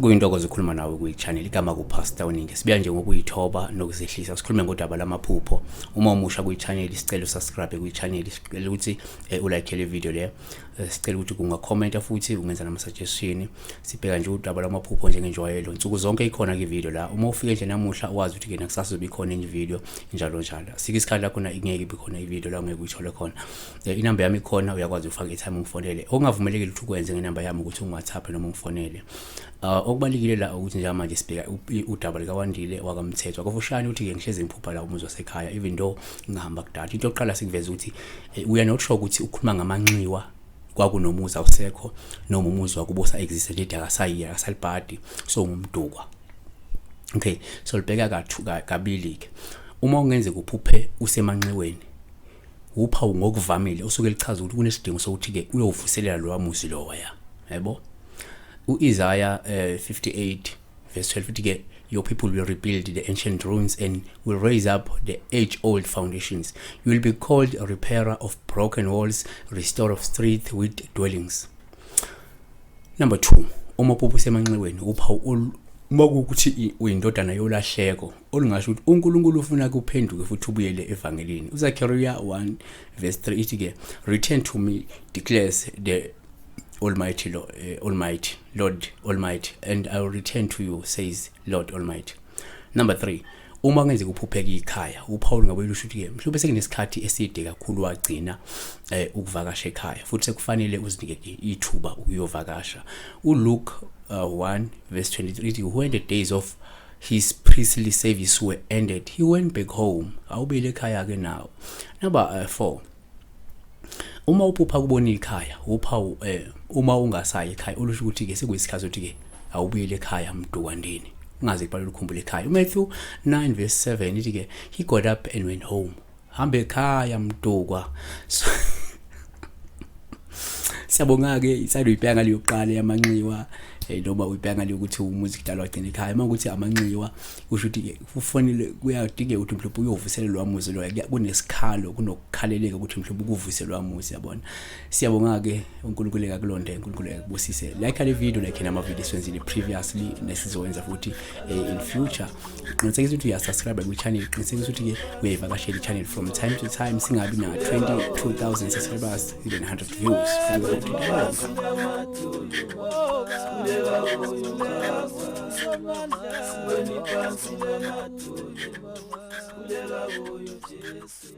Kuyintokozo ukukhuluma nawe kwi-channel igama kuPastor Uningi. Sibuya nje ngokuyithoba nokuzehlisa sikhulume ngodaba lamaphupho. Uma umusha kwi-channel sicela usubscribe kwi-channel, sicela ukuthi ulike le video le. Sicela ukuthi ungakhomenta futhi ungenza nama-suggestion. Sibheka nje udaba lwamaphupho njengenjwayelo. Nsuku zonke ikhona ke video la. Uma ufike nje namuhla wazi ukuthi ke nakusasa izobe ikhona enye video njalo njalo. Sike isikhathi la khona ingeke ibe khona ivideo la ungeke uyithole khona. Inamba yami ikhona, uyakwazi ukufaka i-time ungifonele. Okungavumelekile ukuthi ukwenze ngenamba yami ukuthi ungi-WhatsApp noma ungifonele. Okubalulekile la ukuthi njengamanje sibheka udaba likaWandile wakaMthethwa. Kufushane ukuthi-ke ngihlezi ngiphupha la umuzi wasekhaya even though ngihamba kudala. Into yokuqala sikuveza ukuthi we are not sure ukuthi ukhuluma ngamanxiwa kwakunomuzi awusekho noma umuzi wakubo usa-exist nje akasayi akasalibhadi, so ngumdukwa. Okay, so libheka kabili-ke. Uma kungenzeka uphuphe usemanxiweni, uphawu ngokuvamile osuke lichaza ukuthi kunesidingo sokuthi-ke uyovuselela lowa muzi lowaya, yabo. U-Isaiah 58 verse 12 uthi-ke, your people will rebuild the ancient ruins and will raise up the age-old foundations. You will be called a repairer of broken walls, restorer of streets with dwellings. Number 2, uma uphupha usemanxiweni, uphawu uma kuwukuthi uyindodana yolahleko olungasho ukuthi uNkulunkulu ufuna kuphenduke futhi ubuyele evangelini. UZakhariya 1 verse 3 ithi ke, return to me declares the Almighty Lord, Almighty Lord Almighty, and I will return to you, says Lord Almighty. Number 3, uma kungenzeka uphupheke ikhaya, uPaul ngabe lusho ukuthi ke mhlawumbe sekunesikhathi eside kakhulu wagcina ukuvakasha ekhaya, futhi sekufanele uzinike ithuba ukuyovakasha. ULuke 1 verse 23 ithi, when the days of his priestly service were ended, he went back home. Awubile ekhaya ke nawo. Number 4, uma uphupha kubona ikhaya, uphawu uma ungasayi ekhaya olusho ukuthi ke sekuyisikhathi ukuthi ke awubuyele ekhaya mdukwandini, ungaze kubalule ukukhumbula ekhaya. UMatthew 9 verse 7 ithi ke, he got up and went home. Hambe ekhaya mdukwa. So, siyabonga ke isayilo uyibheka ngale yokuqala yamanxiwa, noma uyibheka ngale ukuthi umuzi kudala wagcina ekhaya. Uma ukuthi amanxiwa kusho ukuthi kufanele kuyadingeka ukuthi mhlawumbe uyovuselelwa umuzi loyo, kunesikhalo, kunokukhaleleka ukuthi mhlawumbe ukuvuselwa umuzi, yabona. Siyabonga ke, uNkulunkulu ekakulonde, uNkulunkulu ekubusise. Like le video, like nama video eswenzile previously nesizowenza futhi in future. Qinisekisa ukuthi uyasubscribe kwi channel, qinisekisa ukuthi ke uyayivakashela i channel from time to time, singabi na 22,000 subscribers even 100 views. Sikhuleka kuyo Jesu.